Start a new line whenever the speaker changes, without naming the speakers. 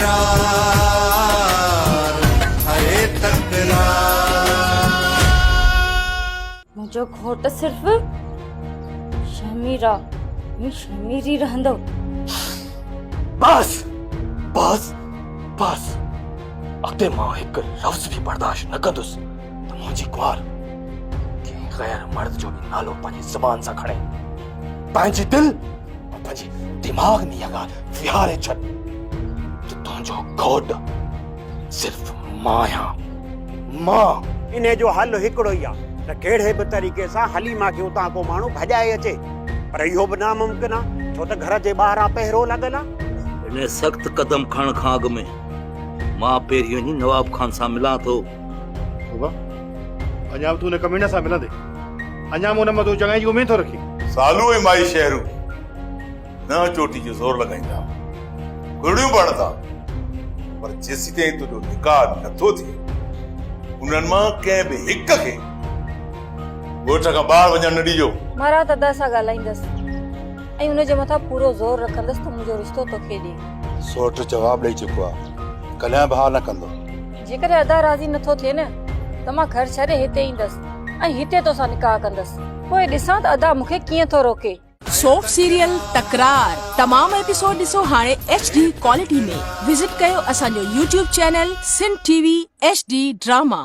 تڪرار هاء تڪرار.
منهنجو گهوٽ صرف شهمير آ ۽ شهمير ئي رهندو.
بس بس بس اڳتي مان هڪ لفظ به برداشت نه ڪندس ته منهنجي ڪنوار ڪنهن غير مرد جو به نالو پنهنجي زبان سان کڻي. پنهنجي دل ۽ پنهنجي دماغ ۾ اها ڳالهه ويهاري ڇڏ ته تنهنجو گهوٽ صرف مان آهيان، مان.
انهيء جو حل هڪڙو ئي آهي ته ڪهڙي به طريقي سان حليما کي اتان ڪو ماڻهو ڀڄائي اچي. پر اهو به ناممڪن آهي، ڇو ته گهر جي ٻاهران پهرو لڳل آهي.
انهيء سخت قدم کڻڻ کان اڳ ۾ مان پهرين وڃي نواب خان سان ملان ٿو.
بابا، اڃا به تون ان ڪميڻي سان ملندين؟ اڃا به ان مان تون چڱائي جي اميد ٿو رکين؟
سالو ۽ مائي شهرو ننهن چوٽي جو زور لڳائيندا، گرڙيون به هڻندا، پر جيسيتائين تنهنجو نڪاح نٿو ٿئي، انهن مان ڪنهن به هڪ کي ڳوٺ کان ٻاهر وڃڻ نه ڏجو.
مان رات ادا سان ڳالهائيندس ۽ ان جي مٿان پورو زور رکندس ته منهنجو رشتو توکي ڏي.
سوٽ جواب ڏئي چڪو آهي، ڪڏهن به ها نه ڪندو.
جيڪڏهن ادا راضي نٿو ٿئي نه ته مان گهر ڇڏي هتي ايندس ۽ هتي توسان نڪاح ڪندس. پوء ڏسان ته ادا مون کي ڪيئن ٿو روڪي.
سوپ سيريل تڪرار تمام ايپيسوڊ ڏسو هاڻي ايڇ ڊي ڪوالٽي ۾ وزٽ ڪيو اسان جو YouTube channel Sindh T V H D drama.